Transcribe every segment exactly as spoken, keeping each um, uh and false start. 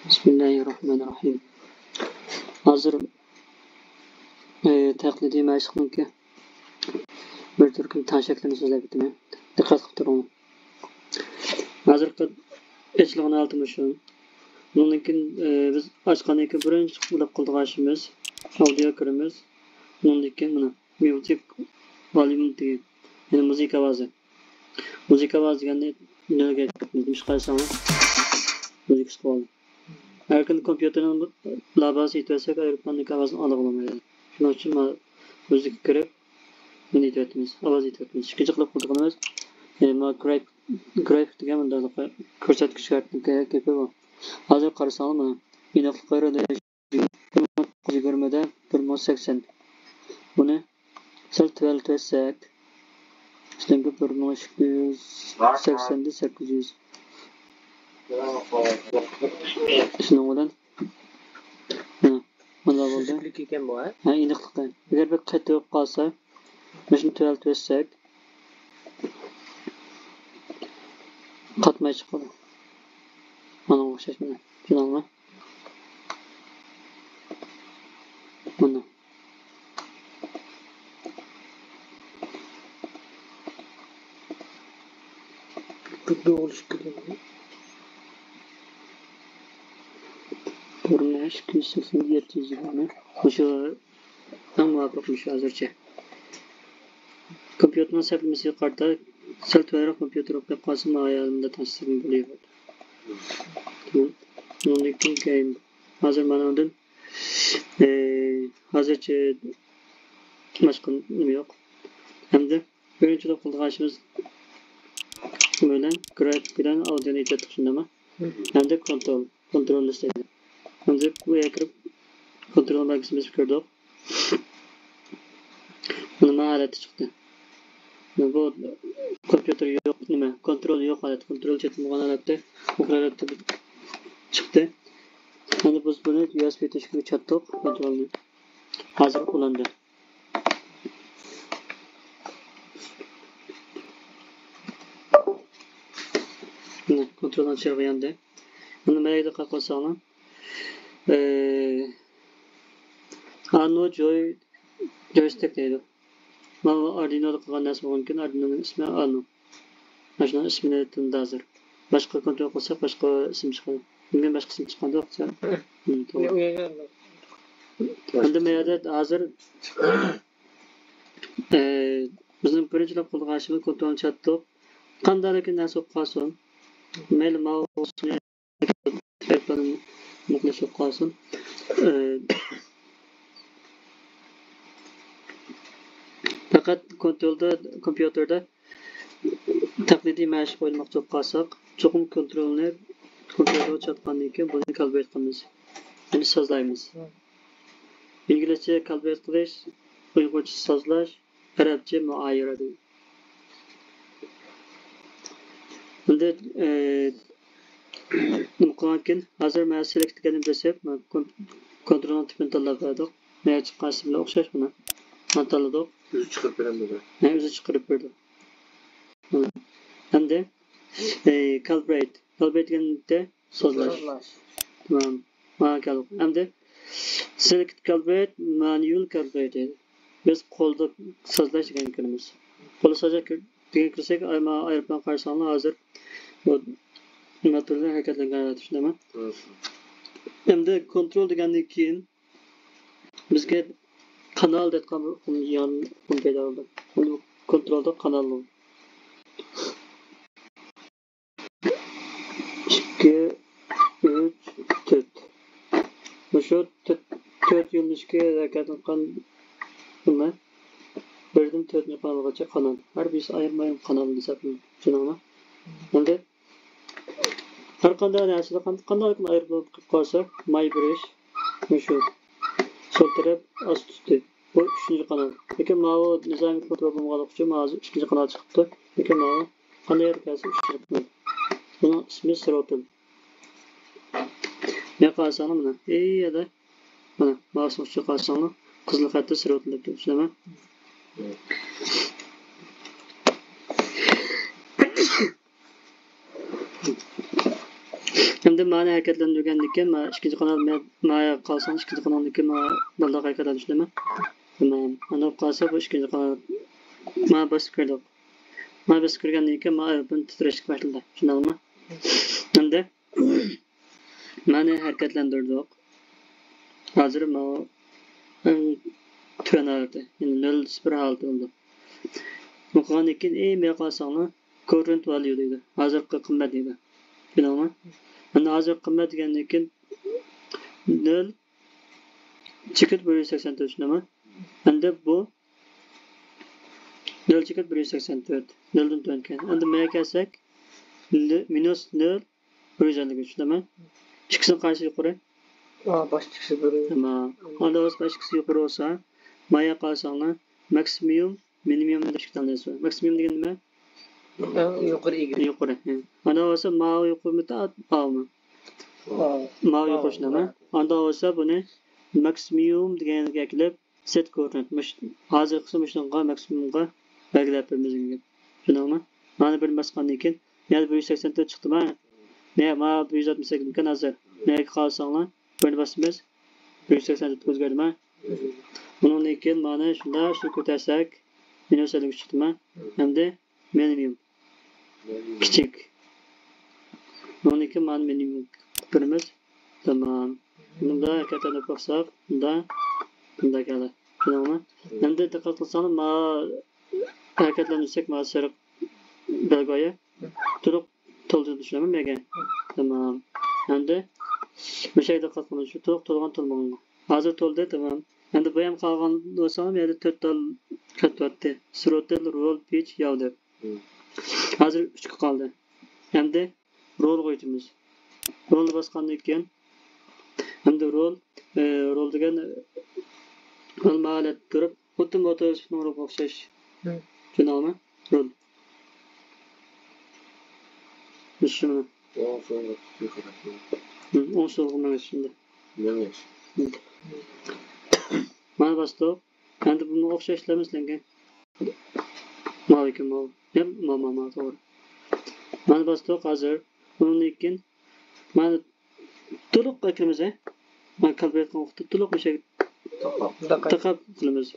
بىسمىللاھىررەھمانىررەھىم. ھازىر، ئى، تەقلىدىي مەشىقنىڭكى بىر تۈركۈم تەڭشەكلىرىنى سۆزلەپ ئۆتىمەن. دىققەت قىلىپ تۇرۇڭ. ھازىرقى ئېچىلغان ھالىتى مۇشۇ. بۇنىڭدىن كېيىن، ئى، بىز ئاچقاندىن كېيىن بىرىنچى قىلىپ قىلىدىغان ئىشىمىز، ئاودىيو كىرىمىز. بۇنىڭدىن كېيىن مانا ميۇزىك ۋوليۇم دېگەن، يەنى مۇزىكا ئاۋازى. مۇزىكا ئاۋازى دېگەننى نۆلگە ئېيتىپ كەتتىم. نېمىشقا دېسەڭلار، مۇزىكىسى قويۇلدى. ھەر كۈنى كومپيۇتېرنىڭ بۇ لاباسىنى ئېيتىۋەتسەك، ئايروپىلاندىكى ئاۋازنى ئاڭلىغىلى بولمايدۇ. شۇنىڭ ئۈچۈن مانا مۇزىكا كىرىپ، بۇنى ئېيتىۋەتىمىز، ئاۋاز ئېيتىۋەتىمىز. ئىككىنچى قىلىپ قىلىدىغىنىمىز، ئى، مانا گراف-، گرافىك دېگەن مۇنداق كۆرسەتكۈچ كارتىنىڭ گېپى بۇ. ھازىر قارىساڭلار، مانا ئېنىقلىق قايرىدى. يىگىرمىدە بىر مىڭ سەكسەن. بۇنى سەل تۆۋەنلىتىۋەتسەك، ئۈستۈنكى بىر مىڭ ئىككى يۈز سەكسەندە سەككىز يۈز. شۇنىڭ بىلەن، ھە، مانا بولدى. سۈزۈكلۈك ئىكەن بۇ، ھە؟ ھە، ئېنىقلىقى. ئەگەر بىر قېتىپ قالسا، مۇشۇنى تۆۋەنلىتىۋەتسەك، قاتماي چىقىدۇ. مانا ئوخشاش مانا. چۈشىنىڭلارمۇ؟ مانا. بىر دوغرىلىشىپ كېتىدۇ. بىر مىڭ ئىككى يۈز سەكسەن يەتتە يۈز يىگىرمە. مۇشۇ ئەڭ مۇۋاپىق مۇشۇ ھازىرچە. كومپيۇتېرنىڭ سەپلىمىسىگە قارىتا سەل تۆۋەنرەك كومپيۇتېر ئوخشاپ قالسا، ماڭا ياردىمدا تەڭشىسىمۇ بولىدۇ. تامام. ئۇنىڭدىن كېيىن، ھازىر مانا ئۇندىن، ئى، ھازىرچە باشقا نېمە يوق. ئەمدى بىرىنچىلەپ قىلىدىغان ئىشىمىز بىلەن گرافىك بىلەن ئاۋدىيونى ئېيتىۋەتتۇق، شۇنداقمۇ؟ ئەمدى كونترول، كونترول ئىشلەيدۇ. ئەمدى بۇ يەرگە كىرىپ كونترول مەركىزىنى بېسىپ كۆردۇق. مانا ما ھالەتتە چىقتى. بۇ كومپيۇتېر يوق، نېمە، كونترول يوق ھالەت، كونترول چېتىلمىغان ھالەتتە، بۇ ھالەتتە چىقتى. ئەمدى بىز بۇنى يۇ ئېس بى تۆشۈكىگە چاتتۇق، كونترولنى. ھازىر ئۇلاندى. مانا كونترولنىڭ چىرىغى ياندى. مانا مەيلى قىلىپ قويساڭلار. ئى، ئارنو جوي جويستىك دەيدۇ. مانا ئاردۇينودا قىلغان نەرسە بولغانكىن، ئاردۇينونىڭ ئىسمى ئارنو. مانا شۇنىڭ ئىسمىنى ئېيتتىم ھازىر. باشقا كونترول قىلساق، باشقا ئىسىم چىقىدۇ. بۈگۈن باشقا ئىسىم چىققاندۇ، سەن؟ ھىم، توغرا. ئەمدى مەن يەردە ھازىر، ئى، بىزنىڭ بىرىنچىلەپ قىلىدىغان ئىشىمىز كونترولنى چاتتۇق. قانداقلىكى نەرسە بولۇپ قالسۇن. مەيلى ماۋۇ بولسۇن، مۇقىملىشىپ قالسۇن. ئى، پەقەت كونترولدا، كومپيۇتېردا تەقلىدىي مەشىق ئوينىماقچى بولۇپ قالساق، چوقۇم كونترولنى، كونترولغا چاتقاندىن كېيىن بۇنى كالبرېيت قىلىمىز. يەنى سازلايمىز. ئىنگلىزچە كالبرېيت قىلىش، ئۇيغۇرچە سازلاش، ئەرەبچە مۇئايىرە دەيدۇ. ئەمدى، ئى، نېمە قىلغانكىن، ھازىر مەن سېلېكت دېگەننى بېسىپ، مانا كون-، كونترولنىڭ تىپىنى تاللاپ بەردۇق. مانا چىققان ئىسىملەر ئوخشاش، مانا. مانا تاللىدۇق. ئۆزى چىقىرىپ بېرەمدۇ؟ ھە، ئۆزى چىقىرىپ بېرىدۇ. مانا. ئەمدى، ئى، كالبرېيت. كالبرېيت دېگەندە سازلاش. سازلاش. تامام. مانا كەلدۇق. ئەمدى سېلېكت كالبرېيت، مانۇئال كالبرېيت دەيدۇ. بىز قولدا سازلاش دېگەنگە كىرىمىز. قولدا سازلاش كىر-، دېگەنگە كىرسەك، ئاي-، ما-، ئايروپىلان قارىساڭلار ھازىر بۇ نېمە تۈرىدە ھەرىكەتلەنگەن ھالەتتە، شۇنداقمۇ؟ ئەمدى كونترول دېگەندىن كېيىن بىزگە قانال دەيدىغان بىر ئۇقۇم، يېڭى ئۇقۇم پەيدا بولدى. بۇ كونترولدا قانال بولدى. ئىككى، ئۈچ، تۆت. مۇشۇ تۆت، تۆت يۆنىلىشكە ھەرىكەتلىنىدىغان نېمە؟ بىردىن تۆتىنچى قانالغىچە قانال. ھەر بىرسى ئايرىم-ئايرىم قانال ھېسابلىنىدۇ. چۈشەندىڭلارمۇ؟ ئەمدى ھەر قانداق نەرسىدە قان-، قانداق ئايرىم قىلىپ قالسا، ماي بېرىش، مۇشۇ سول تەرەپ ئاستى ئۈستى. بۇ ئۈچىنچى قانال. لېكىن ماۋۇ نىزامىي كونترول بولمىغانلىقى ئۈچۈن، مانا ھازىر ئىككىنچى قانال چىقىپتۇ. لېكىن ماۋۇ قانداق يەردە كەلسە ئۈچىنچى قانال. بۇنىڭ ئىسمى سروتل. مانا قارىساڭلار مانا. ئەي يەردە. مانا مائۇسنىڭ ئۇچىغا قارىساڭلار. قىزىل خەتتە سروتل دەپ تۇرۇپ، چۈشىنەمەن. ئەمدى مانى ھەرىكەتلەندۈرگەندىن كېيىن، مانا ئىككىنچى قانال، مە-، مايا قالساڭ، ئىككىنچى قانالدىن كېيىن مانا بۇنداق ھەرىكەتلەندۈرۈشلىمە. تامام. ئانداق قالسا، بۇ ئىككىنچى قانال. مانا بېسىپ كىردۇق. مانا بېسىپ كىرگەندىن كېيىن، مانا ئايروپىلان تىترەشكە باشلىدى. چۈشەندىڭىزمۇ؟ ئەمدى مانى ھەرىكەتلەندۈردۇق. ھازىر ماۋۇ ئەڭ تۆۋەن ھالىتى، يەنى نۆل سىفىر ھالىتى بولىدۇ. بۇ قىلغاندىن كېيىن، ئەي، مايا قالساڭلار، current value دەيدۇ. ھازىرقى قىممەت دەيدۇ. چۈشەندىڭىزمۇ؟ ئەمدى ھازىرقى قىممەت دېگەندىن كېيىن، نۆل چېكىت بىر يۈز سەكسەن تۆت، چۈشەندىڭىزمۇ؟ ئەمدى بۇ نۆل چېكىت بىر يۈز سەكسەن تۆت. نۆلدىن تۆۋەنكەن. ئەمدى مايا كەلسەك، نۆ-، مىنۇس نۆل، بىر يۈز ئەللىك ئۈچ، نېمە؟ ئىككىسىنىڭ قايسى يۇقىرى؟ ئا، باش ئىككىسى بىر. تامام. ئاندا بولسا باش ئىككىسى يۇقىرى بولسا، مايا قارىساڭلار، ماكسىمۇم، مىنىمۇم دەپ ئىككى تاللايسىز. ماكسىمۇم دېگەن نېمە؟ ئەڭ يۇقىرى ئىگە. يۇقىرى. ھە. ئاندا بولسا ماۋۇ يۇقىرىمىتى، ئاۋۇمۇ؟ ئا، ماۋۇ ئا، يۇقىرى شۇنداقمۇ؟ ئا. ئاندا بولسا بۇنى ماكسىمۇم دېگەنگە ئەكېلىپ، سېت كوئوردىنات. مۇش-، ھازىرقىسى مۇشۇنىڭغا ماكسىمۇمغا بەلگىلەپ بېرىمىز دېگەن گەپ. چۈشەندىڭىزمۇ؟ مانا بىرنى باسقاندىن كېيىن، يەنە بىر يۈز سەكسەن تۆت چىقتىما؟ نە، مانا بىر يۈز ئاتمىش سەككىز ئىكەن ھازىر. نەگە قارىساڭلار، بىرنى باسىمىز، بىر يۈز سەكسەن تۆت ئۆزگەردىما؟ بۇنىڭدىن كېيىن مانا شۇنداق شۇ كۆتەرسەك، مىنۇس ئەللىك ئۈچ چىقتىما؟ ئەمدى مىنىمۇم. كىچىك. بۇنىڭدىن كېيىن مانا مىنىمۇم قىلىپ بېرىمىز. تامام. بۇندا ھەرىكەتلەندۈرۈپ باقساق، بۇندا، بۇندا كەلدى. چۈشەندىڭىزمۇ؟ ئەمدى دىققەت قىلساڭلار، ما ھەرىكەتلەندۈرسەك، ما سېرىق بەلگە تولۇق تولدى، چۈشەندىڭىزمۇ مەگە؟ تامام. ئەمدى مۇشۇ يەردە دىققەت قىلىڭ، شۇ تولۇق تولغان تولمىغانغا. ھازىر تولدى، تامام. ئەمدى بۇ يەرگە قالغان بولسا، يەنە تۆت تال كېتىۋاتتى. سروتېل، رول، پىچ، ياۋ دەپ. ھازىر ئۈچكە قالدى. ئەمدى رولغا ئۆتىمىز. رولنى باسقاندىن كېيىن، ئەمدى رول، ئى، رول دېگەن، ئى، رول ماۋۇ ھالەتتە تۇرۇپ، خۇددى موتور سۈپىتىنىڭ رولىغا ئوخشاش. چۈشەندىڭىزمۇ؟ رول. مۇشۇ. ئوڭ سولغا يۇقىرى. ھە، ئوڭ سولغا مېڭىش شۇنداق. مېڭىش. مانا باستۇق. ئەمدى بۇمۇ ئوخشاش ئىشلەيمىز سىلەرگە. ماۋۇ ئىكەن، ماۋۇ. يا، ما، ما، ما، توغرا. مانا باستۇق ھازىر. ئۇنىڭدىن كېيىن مانا تولۇق ئەكىرىمىز، ھە؟ مانا كالبرېتقان ۋاقىتتا تولۇق مۇشۇ تاقاپ قىلىمىز.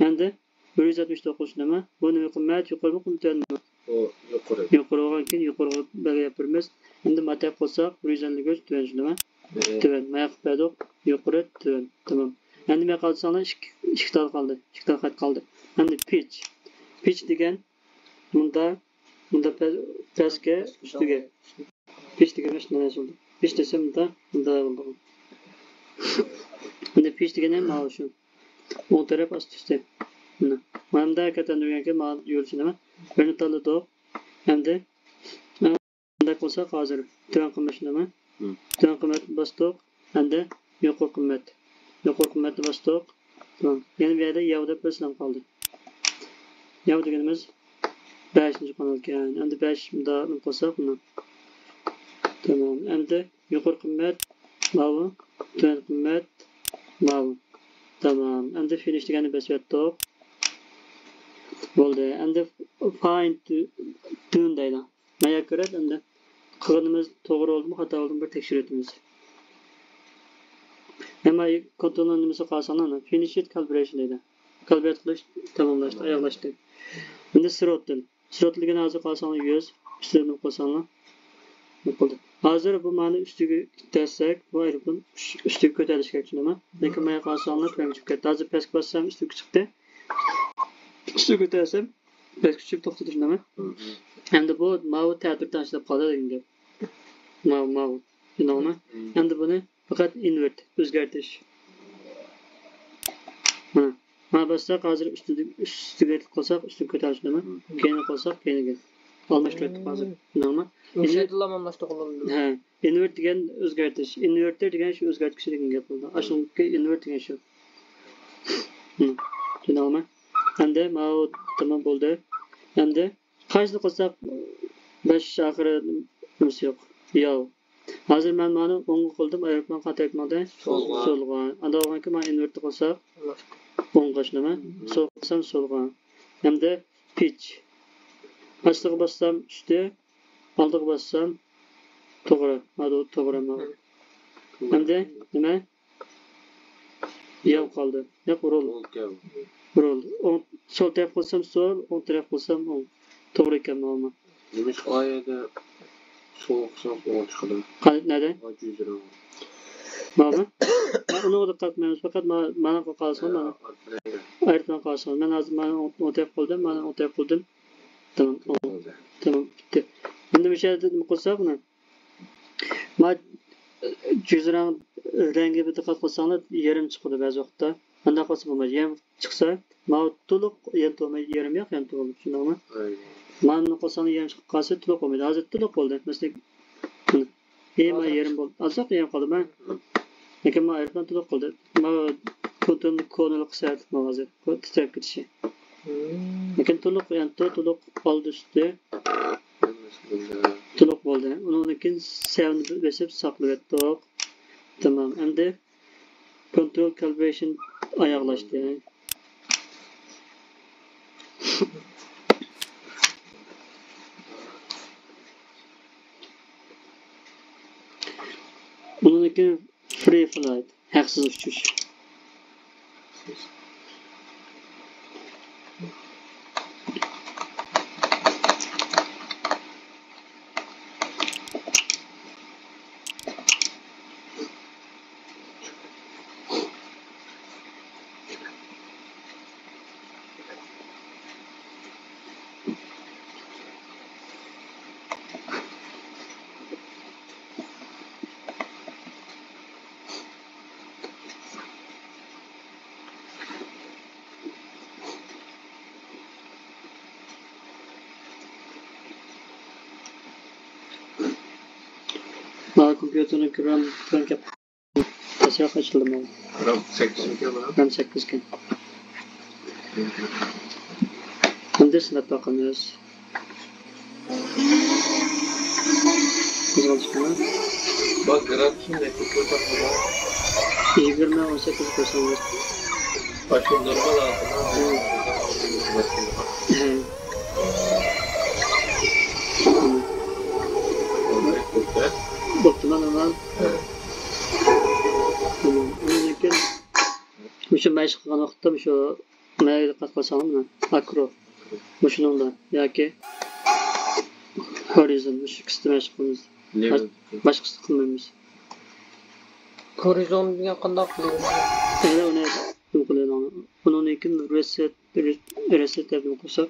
ئەمدى بىر يۈز ئاتمىش توققۇز نېمە؟ بۇ نېمە قىممەت؟ يۇقىرىمۇ، تۆۋەنمۇ؟ ئۇ يۇقىرى. يۇقىرى بولغان كېيىن يۇقىرىغا بەلگىلەپ بېرىمىز. ئەمدى ماتەپ قىلساق، بىر يۈز ئەللىك ئۈچ تۆۋەن شۇنداقمۇ؟ تۆۋەن. ماياققا بەردۇق. يۇقىرى، تۆۋەن. تامام. ئەمدى ماياققا قارىساڭلار، ئىككى، ئىككى تال قالدى. ئىككى تال قەد قالدى. ئەمدى پىچ. پىچ دېگەن مۇندا، مۇندا پە-، پەسكە، ئۈستىگە. پىچ دېگەن مۇشۇنداق نەرسە بولدى. پىچ دېسەم مۇندا، مۇندا بولىدۇ. ئەمدى پىچ دېگىنى ماۋۇ شۇ. ئوڭ تەرەپ ئاستى ئۈستى. مانا. مانا مۇنداق ھەرىكەتلەندۈرگەنكەن، مانا يۈرۈشى نېمە؟ بىرنى تاللىدۇق. ئەمدى مۇنداق بولساق ھازىر تۆۋەن قىممەت شۇنداقمۇ؟ تۆۋەن قىممەتنى باستۇق. ئەمدى يۇقىرى قىممەت. يۇقىرى قىممەتنى باستۇق. تامام. يەنە بۇ يەردە ياۋ دەپ بىر سان قالدى. ياۋ دېگىنىمىز بەشىنچى قانال ئىكەن. ئەمدى بەش مۇنداق قىلساق مانا. تامام. ئەمدى يۇقىرى قىممەت ماۋۇ، تۆۋەن قىممەت ماۋۇ. تامام. ئەمدى فىنىش دېگەننى بېسىۋەتتۇق. بولدى. ئەمدى فاين تيۇن دەيدۇ. ماياققا كىرىپ، ئەمدى قىلغىنىمىز توغرا بولدىمۇ، خاتا بولدىمۇ، بىر تەكشۈرۈۋېتىمىز. ئەمما كونترولنىڭ نېمىسىگە قارىساڭلار، فىنىش ئىت كالبرېيشن دەيدۇ. كالبرېيت قىلىش تاماملاشتى، ئاياغلاشتى. ئەمدى سروتېل. سروتېل دېگەننى ھازىر قارىساڭلار يۈز، ئۈستىدە نېمە قىلساڭلار، نېمە قىلدى. ھازىر بۇ مانا ئۈستىگە ئىتتەرسەك، بۇ ئايروپىلان ئۈستىگە كۆتەرىلىشى كېرەك، چۈشەندىڭىزمۇ؟ لېكىن ماياققا قارىساڭلار تۆۋەنگە چۈشۈپ كەتتى. ھازىر پەسكە باسسام ئۈستىگە چىقتى. ئۈستىگە كۆتەرسەم پەسكە چۈشۈپ توختىدى، چۈشەندىڭىزمۇ؟ ئەمدى بۇ ماۋۇ تەتۈر تەڭشىلىپ قالدى دېگەن گەپ. ماۋۇ، ماۋۇ. چۈشەندىڭىزمۇ؟ ئەمدى بۇنى پەقەت ئىنۋېرت، ئۆزگەرتىش. مانا. مانا باسساق ھازىر ئۈستىگە، ئۈستىگە قىلساق ئۈستىگە كۆتەرسىلىمۇ؟ كەينىگە قىلساق كەينىگە. ئالماشتۇرۇۋەتتۇق ھازىر. چۈشەندىڭىزمۇ؟ ھە. ئىنۋېرت دېگەن ئۆزگەرتىش. ئىنۋېرتېر دېگەن شۇ ئۆزگەرتكۈچى دېگەن گەپ بولىدۇ. ئاشۇنىڭكى ئىنۋېرت دېگەن شۇ. چۈشەندىڭىزمۇ؟ ئەمدى ماۋۇ تامام بولدى. ئەمدى قايسىنى قىلساق، باش ئاخىرى نېمىسى يوق. ياۋ. ھازىر مەن مانا ئوڭغا قىلدىم، ئايروپىلان قانداق ماڭدى؟ سولغا. سولغا. ئانداق بولغانكى مانا ئىنۋېرتنى قىلساق، ئوڭغا شۇنداقمۇ؟ سولغا قىلسام سولغا. ئەمدى پىچ. ئاستىغا باسسام ئۈستى، ئالدىغا باسسام توغرا، مانا توغرا، مانا. ئەمدى نېمە؟ يەم قالدى. ياق، رول. رول كەل. رول. ئوڭ، سول تەرەپ قىلسام سول، ئوڭ تەرەپ قىلسام ئوڭ. توغرا ئىكەن، مانا. نېمىشقا ئا يەردە سول قىلساق ئوڭ چىقىدۇ؟ قايت، نەدە؟ ئا، جۈزرە. مانا. ھە، ئۇنىڭغا دىققەت قىلمايمىز. پەقەت ما-، مانا قىلىپ قالسىڭىز، مانا. ئايروپىلان قىلسىڭىز. مەن ھازىر مانا ئوڭ، ئوڭ تەرەپ قىلدىم، مانا ئوڭ تەرەپ قىلدىم. تامام. تامام، پۈتتى. ئەمدى مۇشۇ يەردە نېمە قىلساق بۇنى؟ ما جۈزرەڭ رەڭگىگە بىر دىققەت قىلساڭلار، يېرىم چىقىدۇ بەزى ۋاقىتتا. ئانداق قىلسا بولمايدۇ. يېرىم چىقسا، ماۋۇ تولۇق يەنە توماي، يېرىم ياق، يەنە تولۇق. چۈشەندىڭمۇ؟ ئاي. مانا بۇنى قىلساڭلار، يېرىم چىقىپ قالسا، تولۇق بولمايدۇ. ھازىر تولۇق بولدى. مەسىلەن، ھېي، ما يېرىم بولدى. ئازراق يېرىم قالدى، ما. لېكىن ما ئايروپىلان تولۇق قىلدى. ما كونترولنى كونىل قىلسا، ما ھازىر تىترەپ كېتىشى. لېكىن تولۇق، يەنە تو-، تولۇق ئالدى ئۈستى. تولۇق بولدى. ئۇنىڭدىن كېيىن سەۋنى بېسىپ ساقلىۋەتتۇق. تامام. ئەمدى كونترول كالىبرېيشن ئاياغلاشتى. ئۇنىڭدىن كېيىن فرى فلايت، ھەقسىز ئۇچۇش. مانا كومپيۇتېرنىڭ رام، رام كەپ-، تاشياق ئاچىلدى مانا. رام سەككىزمىكەن بۇنىڭ؟ رام سەككىزكەن. ئەمدى سىناپ باقىمىز. قوزغالدى. بۇ گرادۇسنى نەچچە قويساق بولار؟ يىگىرمە، ئون سەككىز قويسىڭىز. ئاشۇ نورمال ھالىتىدا. ھە. بوپتۇ، مانا. ئۇنىڭدىن كېيىن مۇشۇ مەشىق قىلغان ۋاقىتتا مۇشۇ مەيگە دىققەت قىلساڭلار، مانا، ماكرو. مۇشۇنىڭدا ياكى ھورىزون، مۇشۇ ئىككىسىدە مەشىق قىلىمىز. لېۋېل. باشقىسىنى قىلمايمىز. ھورىزون دېگەن قانداق لېۋېل؟ يەنە ئۇنى نېمە قىلىۋېلىڭ. ئۇنىڭدىن كېيىن رېسېت، رېسېت دەپ نېمە قىلساق.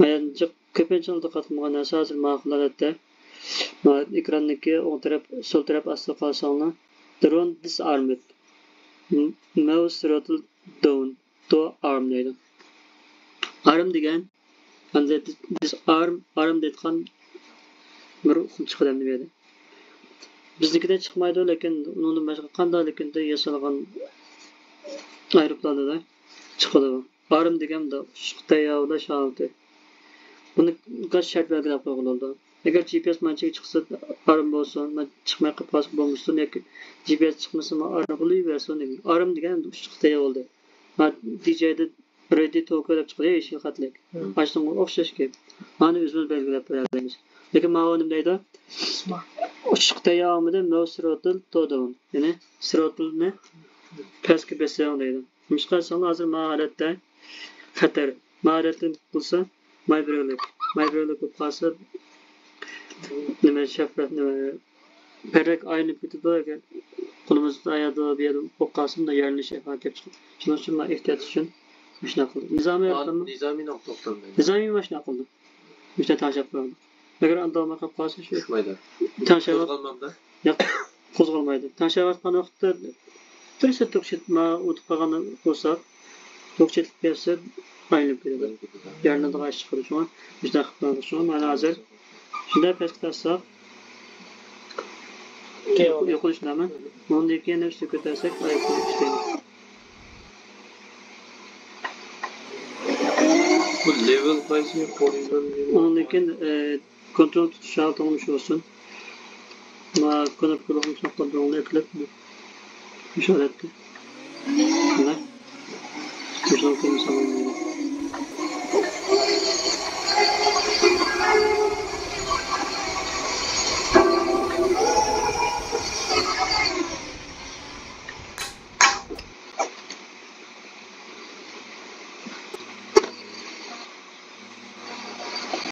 مانا جىق كۆپىنچە دىققەت قىلمىغان نەرسە ھازىر مانا خىل ھالەتتە. مانا ئېكراندىكى ئوڭ تەرەپ، سول تەرەپ ئاستىغا قارىساڭلار، درون دىسئارمېد. م-، ماۋس روتل داۋن. تو ئارم دەيدۇ. ئارم دېگەن، ئەمدى دىس-، دىسئارم، ئارم دەيدىغان بىر ئۇقۇم چىقىدۇ ئەمدى بۇ يەردە. بىزنىڭكىدە چىقمايدۇ، لېكىن ئۇنىڭدىن باشقا قانداقلىكىندا ياسالغان ئايروپىلاندا چىقىدۇ. ئارم دېگەن ئۇچۇشقا تەييارلاش ھالىتى. بۇنى شەرت بەلگىلەپ قويغىلى بولىدۇ. ئەگەر جى پى ئېس مانچىگە چىقسا، ئارام بولسۇن، چىقماي قېلىپ قالسا بولمىسۇن ياكى جى پى ئېس چىقمىسىمۇ ئارام بولۇۋەرسۇن دېگەن. ئارام دېگەن ئۇچۇشقا تەييار بولدى. ما دى جەيدە رېدى تو كو دەپ چىقىدۇ، يېشىل خەتلىك. مم. ئاشۇنىڭغا ئوخشاش گەپ. مانا ئۆزىمىز بەلگىلەپ بېرەلەيمىز. لېكىن ماۋۇ نېمە دەيدۇ؟ ئۇچۇشقا تەييار بولمىدى، نو سروتل تو داۋن. يەنى سروتلنى پەسكە بېسىڭ دەيدۇ. نېمىشقا دېسەڭلار، ھازىر ما ھالەتتە خەتەر. ما ھالەتتە قىلسا، ماي بىرلىك. ماي بىرلىك بولۇپ قالسا، نېمە، شەپرەك، نېمە، پەررەك ئايلىنىپ كېتىدۇ. ئەگەر قولىمىزدا ئاياغدا بۇ يەردە بولۇپ قالسا، مۇنداق يارىلىنىش ئەھۋالى كېلىپ چىقىدۇ. شۇنىڭ ئۈچۈن مانا ئېھتىيات ئۈچۈن مۇشۇنداق قىلدۇق. نىزامىي ۋاقىتتا، نىزامىينىڭ توختالمايدۇ. نىزامىي مانا شۇنداق قىلدۇق. مۇشۇنداق تەڭشەپ قويدۇق. ئەگەر ئاندىن بولماي قالسا، شۇ چۈشمەيدۇ. تەڭشەۋ-، قوزغالمامدا؟ ياق، قوزغالمايدۇ. تەڭشەۋاتقان ۋاقىتتا بىرسى توك چېت-، ما ئۇنتۇپ قالغان بولسا، توك چېتىلىپ كەتسە، ئايلىنىپ كېتىدۇ. يارىلىنىدىغان ئىش چىقىدۇ. شۇڭا مۇشۇنداق قىلىپ قويدۇق. شۇڭا مانا ھازىر شۇنداق پەسكە تارتساق، يوقىلىش نېمە؟ ئۇنىڭدىن كېيىن ئۈستىگە كۆتەرسەك، ئايروپىلان ئىشلەيدۇ. بۇ لېۋېل قايسى؟ ھورىزون لېۋېل. ئۇنىڭدىن كېيىن، ئە، كونترول تۇتۇش ھالىتىڭ مۇشۇ بولسۇن. ما كونترول تۇتۇش ھالىتىڭنى قىلىپ، مۇشۇ ھالەتتە. مانا. مۇشۇنىڭ كۆرۈنۈشى.